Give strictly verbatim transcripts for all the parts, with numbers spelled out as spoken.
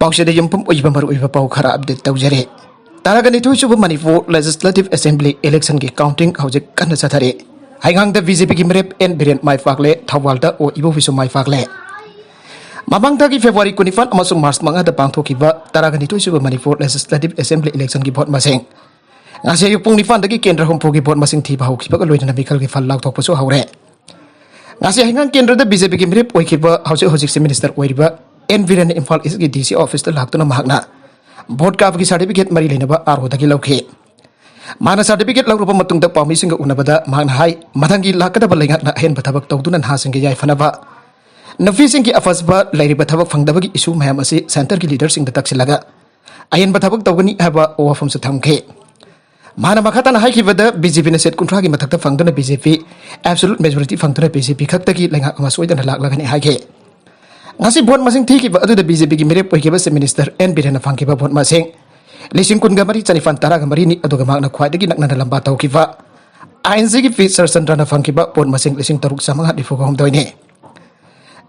ꯄꯥꯎꯁꯤꯗ ꯌꯨꯝꯐꯝ ꯑꯣꯏꯕ ꯃꯔꯨꯑꯣꯏꯕ ꯄꯥꯎ ꯈꯔ ꯑꯞꯗꯦꯠ ꯇꯧꯖꯔꯤ꯫ ꯇꯔꯥꯒ ꯅꯤꯊꯣꯏ ꯁꯨꯕ ꯃꯅꯤꯄꯨꯔ ꯂꯦꯖꯤꯁꯂꯦꯇꯤꯚ ꯑꯦꯁꯦꯝꯕ꯭ꯂꯤ ꯏꯂꯦꯛꯁꯟꯒꯤ ꯀꯥꯎꯟꯇꯤꯡ ꯍꯧꯖꯤꯛ ꯀꯟꯅ ꯆꯠꯊꯔꯤ꯫ ꯍꯩꯉꯥꯡꯗ ꯕꯤ ꯖꯦ ꯄꯤꯒꯤ ꯃꯤꯔꯦꯞ ꯑꯦꯟ ꯕꯤꯔꯦꯟ ꯃꯥꯏ ꯄꯥꯛꯂꯦ, ꯊꯧꯕꯥꯜꯗ ꯑꯣ ꯏꯕꯣꯕꯤꯁꯨ ꯃꯥꯏ ꯄꯥꯛꯂꯦ꯫ ꯃꯃꯥꯡ ꯊꯥꯒꯤ ꯐꯦꯕ꯭ꯔꯨꯋꯥꯔꯤ ꯀꯨꯟꯅꯤꯄꯥꯟ ꯑꯃꯁꯨꯡ ꯃꯥꯔꯆ ꯃꯉꯥꯗ ꯄꯥꯡꯊꯣꯛꯈꯤꯕ ꯇꯔꯥꯒ ꯅꯤꯊꯣꯏ ꯁꯨꯕ ꯃꯅꯤꯄꯨꯔ ꯂꯦꯖꯤꯁꯂꯦꯇꯤꯚ ꯑꯦꯁꯦꯝꯕ꯭ꯂꯤ ꯏꯂꯦꯛꯁꯟꯒꯤ ꯚꯣꯠ ꯃꯁꯤꯡ ꯉꯁꯤ ꯑꯌꯨꯛ ꯄꯨꯡ ꯅꯤꯄꯥꯟꯗꯒꯤ ꯀꯦꯟꯗ꯭ꯔ ꯍꯨꯝꯐꯨꯒꯤ ꯚꯣꯠ ꯃꯁꯤꯡ ꯊꯤꯕ ꯍꯧꯈꯤꯕꯒ ꯂꯣꯏꯅꯅ ꯃꯤꯈꯜꯒꯤ ꯐꯜ ꯂꯥꯎꯊꯣꯛꯄꯁꯨ ꯍꯧꯔꯦ꯫ ꯉꯁꯤ ꯍꯩꯉꯥꯡ ꯀꯦꯟꯗ꯭ꯔꯗ ꯕꯤ ꯖꯦ ꯄꯤꯒꯤ ꯃꯤꯔꯦꯞ ꯑꯣꯏꯈꯤꯕ, ꯍꯧꯖꯤꯛ ꯍꯧꯖꯤꯛꯁꯦ ꯃꯤꯅꯤꯁꯇꯔ ꯑꯣꯏꯔꯤꯕ ꯑꯦꯟ ꯕꯤꯔꯦꯟꯅ ꯏꯝꯐꯥꯜ ꯏꯁꯀꯤ ꯗꯤ ꯁꯤ ꯑꯣꯐꯤꯁꯇ ꯂꯥꯛꯇꯨꯅ ꯃꯍꯥꯛꯅ ꯚꯣꯠ ꯀꯥꯕꯒꯤ ꯁꯥꯔꯇꯤꯐꯤꯀꯦꯠ ꯃꯔꯤ ꯂꯩꯅꯕ ꯑꯥꯔ ꯑꯣꯗꯒꯤ ꯂꯧꯈꯤ꯫ ꯃꯍꯥꯛꯅ ꯁꯥꯔꯇꯤꯐꯤꯀꯦꯠ ꯂꯧꯔꯨꯕ ꯃꯇꯨꯡꯗ ꯄꯥꯎꯃꯤꯁꯤꯡꯒ ꯎꯅꯕꯗ ꯃꯍꯥꯛꯅ ꯍꯥꯏ, ꯃꯊꯪꯒꯤ ꯂꯥꯛꯀꯗꯕ ꯂꯩꯉꯥꯛꯅ ꯑꯍꯦꯟꯕ ꯊꯕꯛ ꯇꯧꯗꯨꯅ ꯅꯍꯥꯁꯤꯡꯒꯤ ꯌꯥꯏꯐꯅꯕ, ꯅꯨꯄꯤꯁꯤꯡꯒꯤ ꯑꯐꯕ ꯂꯩꯔꯤꯕ ꯊꯕꯛ ꯐꯪꯗꯕꯒꯤ ꯏꯁꯨ ꯃꯌꯥꯝ ꯑꯁꯤ ꯁꯦꯟꯇꯔꯒꯤ ꯂꯤꯗꯔꯁꯤꯡꯗ ꯇꯛꯁꯤꯜꯂꯒ ꯑꯍꯦꯟꯕ ꯊꯕꯛ ꯇꯧꯒꯅꯤ ꯍꯥꯏꯕ ꯋꯥꯐꯝꯁꯨ ꯊꯝꯈꯤ꯫ ꯃꯍꯥꯛꯅ ꯃꯈꯥ ꯇꯥꯅ ꯍꯥꯏꯈꯤꯕꯗ, ꯕꯤ ꯖꯦ ꯄꯤꯅ ꯁꯤꯠ ꯀꯨꯟꯊ꯭ꯔꯥꯒꯤ ꯃꯊꯛꯇ ꯐꯪꯗꯨꯅ ꯕꯤ ꯖꯦ ꯄꯤ ꯑꯦꯕꯁꯣꯂꯨꯠ ꯃꯦꯖꯣꯔꯤꯇꯤ ꯐꯪꯗꯨꯅ ꯕꯤ ꯖꯦ ꯄꯤ ꯈꯛꯇꯒꯤ ꯂꯩꯉꯥꯛ ꯑꯃ ꯁꯣꯏꯗꯅ ꯂꯥꯛꯂꯒꯅꯤ ꯍꯥꯏꯈꯤ꯫ ꯉꯁꯤ ꯚꯣꯠ ꯃꯁꯤꯡ ꯊꯤꯈꯤꯕ ꯑꯗꯨꯗ ꯕꯤ ꯖꯦ ꯄꯤꯒꯤ ꯃꯤꯔꯦꯞ ꯑꯣꯏꯈꯤꯕ ꯆꯤꯐ ꯃꯤꯅꯤꯁꯇꯔ ꯑꯦꯟ ꯕꯤꯔꯦꯟꯅ ꯐꯪꯈꯤꯕ ꯚꯣꯠ ꯃꯁꯤꯡ ꯂꯤꯁꯤꯡ ꯀꯨꯟꯒ ꯃꯔꯤ ꯆꯅꯤꯄꯥꯟ ꯇꯔꯥꯒ ꯃꯔꯤꯅꯤ, ꯑꯗꯨꯒ ꯃꯍꯥꯛꯅ ꯈ꯭ꯋꯥꯏꯗꯒꯤ ꯅꯛꯅꯅ ꯂꯝꯕꯥ ꯇꯧꯈꯤꯕ ꯑꯥꯏ ꯑꯦꯟ ꯁꯤꯒꯤ ꯄꯤ ꯁꯔꯆꯟꯗ꯭ꯔꯅ ꯐꯪꯈꯤꯕ ꯚꯣꯠ ꯃꯁꯤꯡ ꯂꯤꯁꯤꯡ ꯇꯔꯨꯛ ꯆꯥꯃꯉꯥ ꯅꯤꯐꯨꯒ ꯍꯨꯝꯗꯣꯏꯅꯤ꯫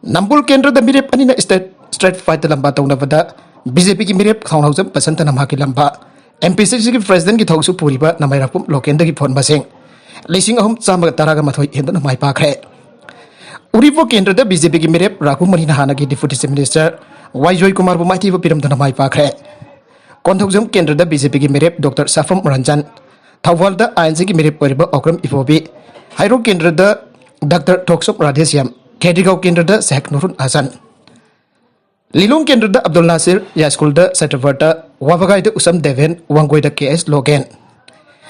ꯅꯝꯕꯣꯜ ꯀꯦꯟꯗ꯭ꯔꯗ ꯃꯤꯔꯦꯞ ꯑꯅꯤꯅ ꯁ꯭ꯇꯦꯠ ꯁ꯭ꯇ꯭ꯔꯦꯠ ꯐꯥꯏꯠꯇ ꯂꯝꯕꯥ ꯇꯧꯅꯕꯗ ꯕꯤ ꯖꯦ ꯄꯤꯒꯤ ꯃꯤꯔꯦꯞ ꯊꯧꯅꯥꯎꯖꯝ ꯕꯁꯟꯇꯅ ꯃꯍꯥꯛꯀꯤ ꯂꯝꯕꯥ, ꯑꯦꯝ ꯄꯤ ꯁꯤ ꯁꯤꯒꯤ ꯄ꯭ꯔꯦꯁꯤꯗꯦꯟꯠꯀꯤ ꯊꯧꯁꯨ ꯄꯨꯔꯤꯕ ꯅꯃꯥꯏꯔꯥꯛꯄꯝ ꯂꯣꯀꯦꯟꯗꯒꯤ ꯚꯣꯠ ꯃꯁꯤꯡ ꯂꯤꯁꯤꯡ ꯑꯍꯨꯝ ꯆꯥꯝꯃꯒ ꯇꯔꯥꯒ ꯃꯥꯊꯣꯏ ꯍꯦꯟꯗꯨꯅ ꯃꯥꯏ ꯄꯥꯛꯈ꯭ꯔꯦ꯫ ꯎꯔꯤꯄꯣꯛ ꯀꯦꯟꯗ꯭ꯔꯗ ꯕꯤ ꯖꯦ ꯄꯤꯒꯤ ꯃꯤꯔꯦꯞ ꯔꯥꯘꯨ ꯃꯅꯤꯅ ꯍꯥꯟꯅꯒꯤ ꯗꯤꯄꯨꯇꯤ ꯆꯤꯐ ꯃꯤꯅꯤꯁꯇꯔ ꯋꯥꯏ ꯖꯣꯏꯀꯨꯃꯥꯔꯕꯨ ꯃꯥꯏꯊꯤꯕ ꯄꯤꯔꯝꯗꯨꯅ ꯃꯥꯏ ꯄꯥꯛꯈ꯭ꯔꯦ꯫ ꯀꯣꯟꯊꯧꯖꯝ ꯀꯦꯟꯗ꯭ꯔꯗ ꯕꯤ ꯖꯦ ꯄꯤꯒꯤ ꯃꯤꯔꯦꯞ ꯗꯣꯛꯇꯔ ꯁꯥꯐꯝ ꯔꯟꯖꯟ, ꯊꯧꯕꯥꯜꯗ ꯑꯥꯏ ꯑꯦꯟ ꯁꯤꯒꯤ ꯃꯤꯔꯦꯞ ꯑꯣꯏꯔꯤꯕ ꯑꯣꯀ꯭ꯔꯝ ꯏꯕꯣꯕꯤ, ꯍꯩꯔꯣꯛ ꯀꯦꯟꯗ꯭ꯔꯗ ꯗꯥꯛꯇꯔ ꯊꯣꯛꯁꯣꯞ ꯔꯥꯙꯦꯁ꯭ꯌꯥꯝ, ꯈꯦꯗ꯭ꯔꯤꯒꯥꯎ ꯀꯦꯟꯗ꯭ꯔꯗ ꯁꯦꯈ ꯅꯨꯔꯨꯟ ꯍꯁꯟ, ꯂꯤꯂꯣꯡ ꯀꯦꯟꯗ꯭ꯔꯗ ꯑꯕꯗꯨꯜ ꯅꯥꯁꯤꯔ, ꯌꯥꯏꯁ꯭ꯀꯨꯜꯗ ꯁꯇ꯭ꯌꯕ꯭ꯔꯇ, ꯋꯥꯕꯒꯥꯏꯗ ꯎꯁꯝ ꯗꯦꯕꯦꯟ, ꯋꯥꯡꯒꯣꯏꯗ ꯀꯦ ꯑꯦꯁ ꯂꯣꯒꯦꯟ,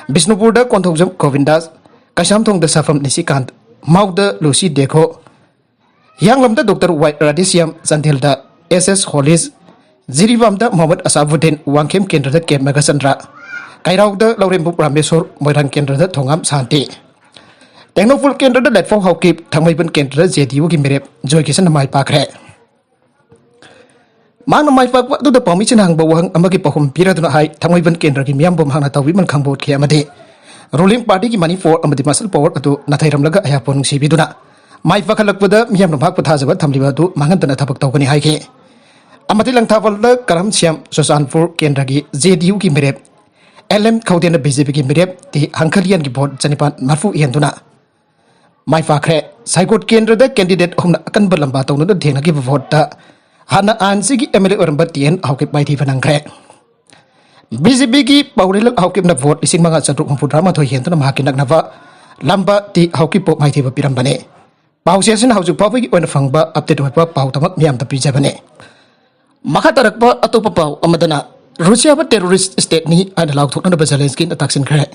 ꯕꯤꯁꯅꯨꯄꯨꯔꯗ ꯀꯣꯟꯊꯧꯖꯝ ꯒꯣꯕꯤꯟꯗꯥꯁ, ꯀꯩꯁꯥꯝꯊꯣꯡꯗ ꯁꯥꯐꯝ ꯅꯤꯁꯤꯀꯥꯟꯠ, ꯃꯥꯎꯗ ꯂꯨꯁꯤ ꯗꯦꯈꯣ, ꯍꯤꯌꯥꯡꯂꯝꯗ ꯗꯣꯛꯇꯔ ꯋꯥꯏ ꯔꯥꯙꯦꯁ꯭ꯌꯥꯝ, ꯆꯥꯟꯗꯦꯜꯗ ꯑꯦꯁ ꯑꯦꯁ ꯍꯣꯂꯤꯁ, ꯖꯤꯔꯤꯕꯥꯝꯗ ꯃꯣꯍꯝꯃꯗ ꯑꯁꯥꯕꯨꯗꯤꯟ, ꯋꯥꯡꯈꯦꯝ ꯀꯦꯟꯗ꯭ꯔꯗ ꯀꯦ ꯃꯦꯘꯆꯟꯗ꯭ꯔ, ꯀꯩꯔꯥꯎꯗ ꯂꯧꯔꯦꯝꯕꯨꯛ ꯔꯥꯃꯦꯁꯣꯔ, ꯃꯣꯏꯔꯥꯡ ꯀꯦꯟꯗ꯭ꯔꯗ ꯊꯣꯉꯥꯝ ꯁꯥꯟꯇꯤ, ꯇꯦꯡꯅꯧꯄꯜ ꯀꯦꯟꯗ꯭ꯔꯗ ꯂꯥꯏꯠꯐꯧ ꯍꯥꯎꯀꯤꯞ, ꯊꯥꯡꯃꯩꯕꯟ ꯀꯦꯟꯗ꯭ꯔꯗ ꯖꯦ ꯗꯤ ꯌꯨꯒꯤ ꯃꯤꯔꯦꯞ ꯖꯣꯏꯀꯤꯁꯟꯅ ꯃꯥꯏ ꯄꯥꯛꯈ꯭ꯔꯦ꯫ ꯃꯍꯥꯛꯅ ꯃꯥꯏ ꯄꯥꯛꯄ ꯑꯗꯨꯗ ꯄꯥꯎꯃꯤꯁꯤꯡꯅ ꯍꯪꯕ ꯋꯥꯍꯪ ꯑꯃꯒꯤ ꯄꯥꯎꯈꯨꯝ ꯄꯤꯔꯗꯨꯅ ꯍꯥꯏ, ꯊꯥꯡꯃꯩꯕꯟ ꯀꯦꯟꯗ꯭ꯔꯒꯤ ꯃꯤꯌꯥꯝꯕꯨ ꯃꯍꯥꯛꯅ ꯇꯧꯕꯤꯃꯜ ꯈꯪꯕ ꯎꯠꯈꯤ ꯑꯃꯗꯤ ꯔꯨꯂꯤꯡ ꯄꯥꯔꯇꯤꯒꯤ ꯃꯅꯤ ꯄꯥꯋꯔ ꯑꯃꯗꯤ ꯃꯁꯜ ꯄꯥꯋꯔ ꯑꯗꯨ ꯅꯥꯊꯩꯔꯝꯂꯒ ꯑꯩꯍꯥꯛꯄꯨ ꯅꯨꯡꯁꯤꯕꯤꯗꯨꯅ ꯃꯥꯏ ꯄꯥꯛꯍꯜꯂꯛꯄꯗ ꯃꯤꯌꯥꯝꯅ ꯃꯍꯥꯛꯄꯨ ꯊꯥꯖꯕ ꯊꯝꯂꯤꯕ ꯑꯗꯨ ꯃꯥꯡꯍꯟꯗꯅ ꯊꯕꯛ ꯇꯧꯒꯅꯤ ꯍꯥꯏꯈꯤ꯫ ꯑꯃꯗꯤ ꯂꯪꯊꯥꯕꯥꯜꯗ ꯀꯔꯝ ꯁꯤꯌꯥꯝ ꯆꯨꯔꯆꯥꯟꯄꯨꯔ ꯀꯦꯟꯗ꯭ꯔꯒꯤ ꯖꯦ ꯗꯤ ꯌꯨꯒꯤ ꯃꯤꯔꯦꯞ ꯑꯦꯜ ꯑꯦꯝ ꯈꯧꯗꯦꯟꯅ ꯕꯤ ꯖꯦ ꯄꯤꯒꯤ ꯃꯤꯔꯦꯞ ꯇꯤ ꯍꯪꯈꯂꯤꯌꯥꯟꯒꯤ ꯚꯣꯠ ꯆꯅꯤꯄꯥꯟ ꯃꯔꯐꯨ ꯍꯦꯟꯗꯨꯅ ꯃꯥꯏ ꯄꯥꯛꯈ꯭ꯔꯦ꯫ ꯁꯥꯏꯀꯣꯠ ꯀꯦꯟꯗ꯭ꯔꯗ ꯀꯦꯟꯗꯤꯗꯦꯠ ꯑꯍꯨꯝꯅ ꯑꯀꯟꯕ ꯂꯝꯕꯥ ꯇꯧꯅꯗꯨꯅ ꯊꯦꯡꯅꯈꯤꯕ ꯚꯣꯠꯇ ꯍꯥꯟꯅ ꯑꯥꯏ ꯑꯦꯟ ꯁꯤꯒꯤ ꯑꯦꯝ ꯑꯦꯜ ꯑꯦ ꯑꯣꯏꯔꯝꯕ ꯇꯤ ꯑꯦꯟ ꯍꯥꯎꯀꯤꯞ ꯃꯥꯏꯊꯤꯕ ꯅꯪꯈ꯭ꯔꯦ꯫ ꯕꯤ ꯖꯦ ꯄꯤꯒꯤ ꯄꯥꯎꯔꯦꯜ ꯍꯥꯎꯀꯤꯞꯅ ꯚꯣꯠ ꯂꯤꯁꯤꯡ ꯃꯉꯥ ꯆꯥꯇ꯭ꯔꯨꯛ ꯍꯨꯝꯐꯨꯇꯔꯥ ꯃꯥꯊꯣꯏ ꯍꯦꯟꯗꯨꯅ ꯃꯍꯥꯛꯀꯤ ꯅꯛꯅꯕ ꯂꯝꯕꯥ ꯇꯤ ꯍꯥꯎꯀꯤꯞꯄꯨ ꯃꯥꯏꯊꯤꯕ ꯄꯤꯔꯝꯕꯅꯤ꯫ ꯄꯥꯎꯆꯦ ꯑꯁꯤꯅ ꯍꯧꯖꯤꯛ ꯐꯥꯎꯕꯒꯤ ꯑꯣꯏꯅ ꯐꯪꯕ ꯑꯞꯗꯦꯠ ꯑꯣꯏꯕ ꯄꯥꯎ ꯇꯃꯛ ꯃꯤꯌꯥꯝꯗ ꯄꯤꯖꯕꯅꯤ꯫ ꯃꯈꯥ ꯇꯥꯔꯛꯄ ꯑꯇꯣꯞꯄ ꯄꯥꯎ ꯑꯃꯗꯅ ꯔꯨꯁꯤꯌꯥꯕꯨ ꯇꯦꯔꯣꯔꯤꯁ ꯁ꯭ꯇꯦꯠꯅꯤ ꯍꯥꯏꯅ ꯂꯥꯎꯊꯣꯛꯅꯅꯕ ꯖꯦꯂꯦꯟꯁꯀꯤꯅ ꯇꯥꯛꯁꯤꯟꯈ꯭ꯔꯦ꯫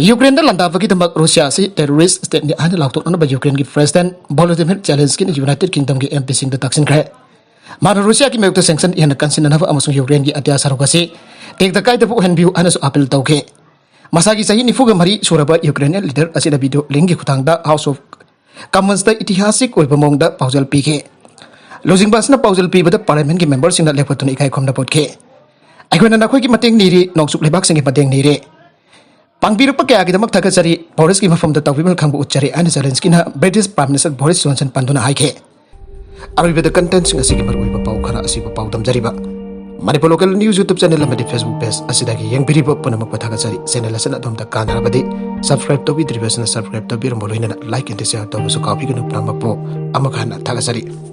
ꯌꯨꯀ꯭ꯔꯦꯟꯗ ꯂꯥꯟꯗꯥꯕꯒꯤꯗꯃꯛ ꯔꯨꯁꯤꯌꯥ ꯑꯁꯤ ꯇꯦꯔꯣꯔꯤꯁ ꯁ꯭ꯇꯦꯠꯅꯤ ꯍꯥꯏꯅ ꯂꯥꯎꯊꯣꯛꯅꯅꯕ ꯌꯨꯀ꯭ꯔꯦꯟꯒꯤ ꯄ꯭ꯔꯦꯁꯤꯗꯦꯟꯠ ꯚꯣꯂꯣꯗꯤꯃꯤꯔ ꯖꯦꯂꯦꯟꯁꯀꯤꯅ ꯌꯨꯅꯥꯏꯇꯦꯗ ꯀꯤꯡꯗꯝꯒꯤ ꯑꯦꯝ ꯄꯤꯁꯤꯡꯗ ꯇꯥꯛꯁꯤꯟꯈ꯭ꯔꯦ꯫ ꯃꯥꯅ ꯔꯨꯁꯤꯌꯥꯒꯤ ꯃꯥꯌꯣꯛꯇ ꯁꯦꯡꯁꯟ ꯍꯦꯟꯅ ꯀꯟꯁꯤꯟꯅꯅꯕ ꯑꯃꯁꯨꯡ ꯌꯨꯀ꯭ꯔꯦꯟꯒꯤ ꯑꯇꯤꯌꯥ ꯁꯔꯨꯛ ꯑꯁꯤ ꯇꯦꯛꯇ ꯀꯥꯏꯗꯕ ꯑꯣꯏꯍꯟꯕꯤꯌꯨ ꯍꯥꯏꯅꯁꯨ ꯑꯥꯄꯤꯜ ꯇꯧꯈꯤ꯫ ꯃꯁꯥꯒꯤ ꯆꯍꯤ ꯅꯤꯐꯨꯒ ꯃꯔꯤ ꯁꯨꯔꯕ ꯌꯨꯀ꯭ꯔꯦꯅꯤꯌꯟ ꯂꯤꯗꯔ ꯑꯁꯤꯅ ꯚꯤꯗꯤꯑꯣ ꯂꯤꯡꯒꯤ ꯈꯨꯠꯊꯥꯡꯗ ꯍꯥꯎꯁ ꯑꯣꯐ ꯀꯃꯟꯁꯇ ꯏꯇꯤꯍꯥꯁꯤꯛ ꯑꯣꯏꯕ ꯃꯑꯣꯡꯗ ꯄꯥꯎꯖꯦꯜ ꯄꯤꯈꯤ꯫ ꯂꯨꯆꯤꯡꯕ ꯑꯁꯤꯅ ꯄꯥꯎꯖꯦꯜ ꯄꯤꯕꯗ ꯄꯥꯔꯂꯤꯌꯥꯃꯦꯟꯠꯀꯤ ꯃꯦꯝꯕꯔꯁꯤꯡꯅ ꯂꯦꯞꯈꯠꯇꯨꯅ ꯏꯀꯥꯏ ꯈꯨꯝꯅꯕ ꯎꯠꯈꯤ꯫ "ꯑꯩꯈꯣꯏꯅ ꯅꯈꯣꯏꯒꯤ ꯃꯇꯦꯡ ꯅꯤꯔꯤ, ꯅꯣꯡꯆꯨꯞ ꯂꯩꯕꯥꯛꯁꯤꯡꯒꯤ ꯃꯇꯦꯡ ꯅꯤꯔꯤ꯫ ꯄꯥꯡꯕꯤꯔꯛꯄ ꯀꯌꯥꯒꯤꯗꯃꯛ ꯊꯥꯒꯠꯆꯔꯤ꯫ ꯐꯣꯔꯦꯁꯀꯤ ꯃꯐꯝꯗ ꯇꯧꯕꯤꯃꯜ ꯈꯪꯕ ꯎꯠꯆꯔꯤ" ꯍꯥꯏꯅ ꯖꯦꯂꯦꯟꯁꯀꯤꯅ British prime minister Boris Johnson ꯄꯟꯗꯨꯅ ꯍꯥꯏꯈꯤ꯫ ꯑꯔꯣꯏꯕꯗ ꯀꯟꯇꯦꯟꯠꯁꯤꯡ ꯑꯁꯤꯒꯤ ꯃꯔꯨꯑꯣꯏꯕ ꯄꯥꯎ ꯈꯔ ꯑꯁꯤꯕꯨ ꯄꯥꯎꯗꯝꯖꯔꯤꯕ Manipur local news YouTube channel ꯑꯃꯗꯤ ꯐꯦꯁꯕꯨꯛ ꯄꯦꯖ ꯑꯁꯤꯗꯒꯤ ꯌꯦꯡꯕꯤꯔꯤꯕ ꯄꯨꯝꯅꯃꯛꯄꯨ ꯊꯥꯒꯠꯆꯔꯤ꯫ ꯆꯦꯅꯦꯜ ꯑꯁꯤꯅ ꯑꯗꯣꯝꯗ ꯀꯥꯟꯅꯔꯕꯗꯤ ꯁꯕꯁꯀ꯭ꯔꯥꯏꯕ ꯇꯧꯕꯤꯗ꯭ꯔꯤꯕꯁꯤꯅ ꯁꯕꯁꯀ꯭ꯔꯥꯏꯕ ꯇꯧꯕꯤꯔꯝꯕ, ꯂꯣꯏꯅꯅ ꯂꯥꯏꯛ ꯑꯦꯟ ꯁꯤꯌꯥꯔ ꯇꯧꯕꯁꯨ ꯀꯥꯎꯕꯤꯒꯅꯨ꯫ ꯄꯨꯝꯅꯃꯛꯄꯨ ꯑꯃꯨꯛ ꯍꯟꯅ ꯊꯥꯒꯠꯆꯔꯤ꯫